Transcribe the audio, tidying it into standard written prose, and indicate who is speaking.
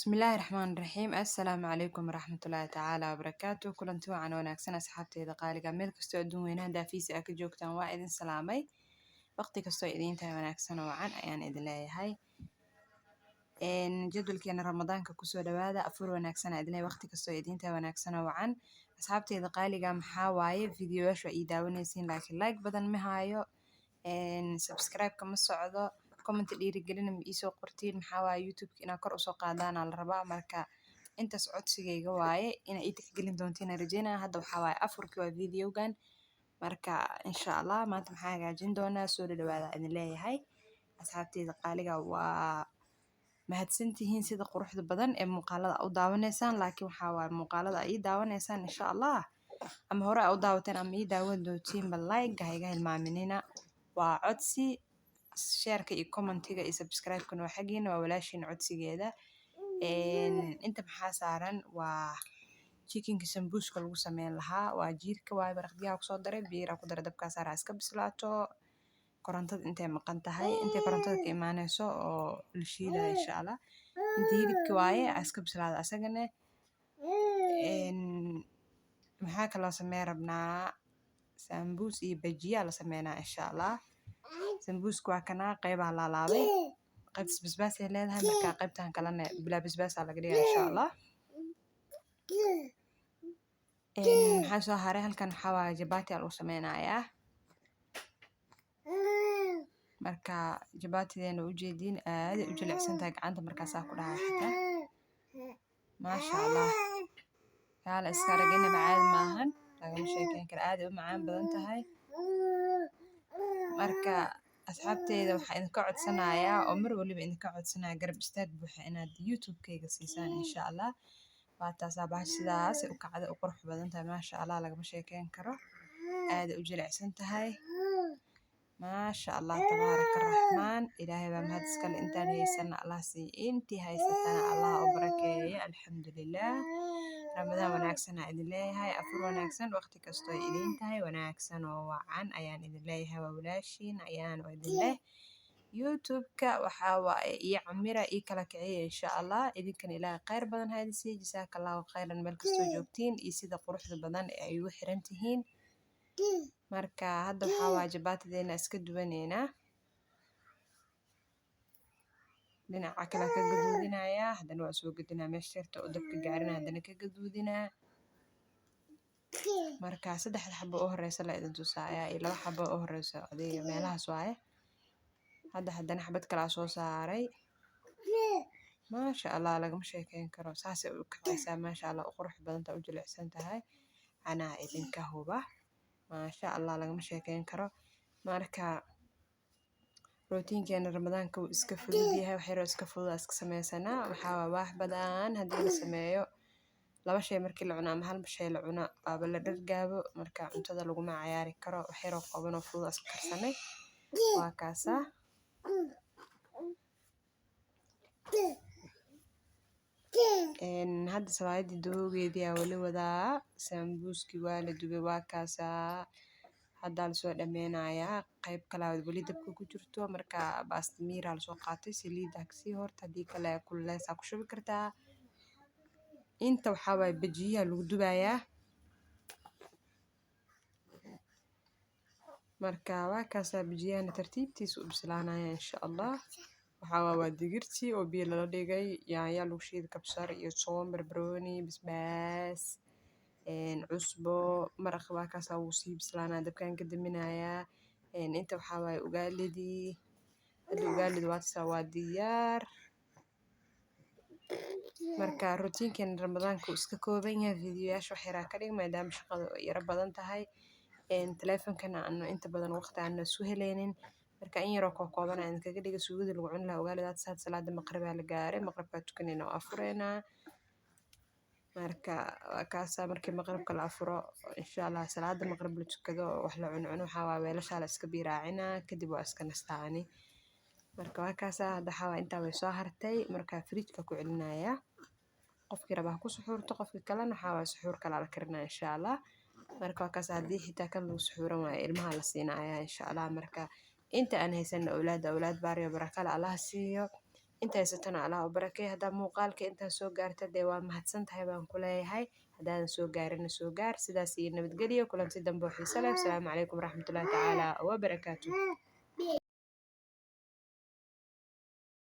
Speaker 1: Bismillaahi Raxmaani Raxiim. Assalaamu calaykum waraxmatullaahi tacaala wabarakaatu. Kulanti wacan wanaagsan, asxaabteyda qaaliga, meel kastoo adduun weynaha daafiisa aa ka joogtaan, waa idin salaamay. Waqti kastoo idiin tahay wanaagsan oo wacan ayaan idin leeyahay. Jadwalkeena Ramadaanka kusoo dhawaada. Afur wanaagsan aan idin leeyahay, waqti kastoo idiin tahay wanaagsan oo wacan. Asxaabteyda qaaliga, maxaa waaye, fiidiyoyaasha waa ii daawanaysiin, laakiin like badan ma haayo, subscribe-ka ma socdo, comment dhiirigelina ma iisoo qortiin. Maxaa waaye, YouTube inaa kor usoo qaadaana la rabaa. Marka intaas codsigayga waaye, inaa ii tixgelin doontiin aan rajeynaya. Hadda waxaa waaye afurkii waa videogan. Marka insha Allah maanta maxaa hagaajin doonaa? Soo dhawaada idin leeyahay, asxaabteyda qaaliga. Waa mahadsantihiin sida quruxda badan ee muuqaalada u daawanaysaan, laakiin waxaa waaye muuqaalada ay ii daawanaysaan, insha Allah, ama hore aa u daawateen ama ii daawan doontiinba, like ha iga hilmaaminina, waa codsi. Share-ka iyo comment-iga iyo subscribe-kana waa xaggiina, waa walaashiin codsigeeda. Inta maxaa saaran? Waa chickenka sambuuska lagu sameyn lahaa, waa jiirka waaye. Maraq digaag kusoo daray, biyo ku daray, dabkaa saaraa, iska bislaato korontada intay maqan tahay, intay korontada ka imaanayso oo la shiidayo, insha Allah. Inta hilibki waaye, iska bislaado asagana. Maxaa kaloo sameyn rabnaa? Sambuus iyo bajiya la sameynaa, insha Allah. Sambuuska waa kanaa, qeybaa laalaabay, qaybtas basbaas ay leedahay, marka qaybtan kalena bilaa basbaas aa laga dhigaa, insha Allah. Maxaa soo haray? Halkan waxaa waaye jabati aa lagu sameynayaa. Marka jabaatideena ujeediin, aaday u jilicsan tahay gacanta markaasaa ku dhahay xitaa. Maasha Allah, kaala iska arag, inaba caadi maahan, lagama sheekeyn karo, aaday u macaan badan tahay. Marka asxaabteyda, waxaan idinka codsanayaa oo mar waliba idinka codsanaya garab istaag buuxa inaad YouTube-kayga siisaan, insha Allah. Waa taasaa bahasha, sidaas u kacday, u qurux badan tahay, maasha Allah, lagama sheekeyn karo, aaday u jilicsan tahay, maasha Allah, tabaaraka raxmaan. Ilaahay baa mahad iskale. Intaan haysana Allah siiyo, intii haysatana Allah u barakeeyo. Alxamdulilah. Ramadaan wanaagsan aan idin leeyahay, afur wanaagsan, waqti kastoo ay idin tahay wanaagsan oo wacan ayaan idin leeyahay. Waa walaashiin ayaan oo idin leh YouTube-ka waxaa waaye iyo camira ii kala kiciya, insha Allah. Idinkana Ilaahay khayr badan ha idin siiyo. Jazaaka Allahu khayran meel kastoo joogtiin iyo sida quruxda badan ee ay ugu xiran tihiin. Marka hadda waxaa waaye jabaatideena iska duwaneynaa, dhinaca kale ka gaduudinayaa, haddana waa soo gedinaa, meesha yarta oo dabka gaarina haddana ka gaduudinaa. Marka saddexda xabo u horeysa la idin tusaaya iyo laba xabo u horeysa, adiga meelahaas waaye. Hadda haddana xabad kalaa soo saaray. Maasha Allah, lagama sheekeyn karo, saasay u kacaysaa, maasha Allah, u qurux badan tahay, u jilicsan tahay, anaa idinka huba. Maasha Allah, lagama sheekeyn karo. Marka rootiinkeena Ramadaanka wuu iska fudud yahay, wax yaroo iska fudud iska sameysanaa. Waxaa waa wax badan haddii la sameeyo, laba shay markii la cuno ama hal shay la cuno, waaba la dhargaabo. Marka cuntada laguma cayaari karo, wax yaroo kooban oo fudud iska karsanay, waa kaasaa. Hadda sawaayadii dubowgeedii aa wali wadaa. Sambuuskii waa la dubay, waa kaasaa, haddaa lasoo dhameynayaa. Qayb kalaa weli dabka ku jirto. Marka baastamiiraa lasoo qaatay, saliidda kasii horta, haddii kale kululeysaa ku shubi kartaa. Inta waxaa waaye bajiyaha lagu dubayaa. Marka waa kaasaa, bajiyahana tartiibtiisa u bislaanaya, insha Allah. Waxaa waa digirtii oo biyo lala dhigay, yaanya lagu shiiday, kabsar iyo toon, barbarooni, basbaas, cusbo, maraq. Waa kaasaa, wuu sii bislaanaya, dabkaan ka daminayaa. Inta waxaa waaye ugaalidii. Hadda ugaalida waa tasaa, waa diyaar. Marka rutiinkeena Ramadaanka uu iska kooban yahay. Fiidiyoyaasha wax yaraa ka dhig maadaama shaqadu ay yaro badan tahay, taleefankana aanu inta badan waqti aan isu heleynin. Marka in yaroo kookooban aan kaga dhiga. Suugada lagu cuni lahaa ugaalida saad. Salaada maqribaa la gaaray, maqribkaa tukanayna oo afureynaa. Marka waa kaasaa, markii maqribka la afuro, insha Allah, salaada maqrib la tukado, wax la cuncuno, waxaa waaye weelashaa la iska biiraacinaa, kadib waa iska nastaani. Marka waa kaasaa. Hadda waxaa waaye intaa way soo hartay, marka fridge-ka ku celinayaa. Qofkii raba ha ku suxuurto, qofkii kalena waxaa waaye suxuur kalaa la karinaya, insha Allah. Marka waa kaas, haddii xitaa kan lagu suxuuran waayo, ilmaha la siinayaa, insha Allah. Marka inta aan haysan awlaad, awlaad baariyo barakale Allah siiyo. Inta haysatana Allah u barakeeyo. Haddaa muuqaalka intaa soo gaarta, dee waa mahadsan tahay baan ku leeyahay. Haddaadan soo gaarina, soo gaar. Sidaas iyo nabadgelyo, kulanti dambe oo xiiso leh. Asalaamu calaykum waraxmatullahi tacaala wabarakaatu.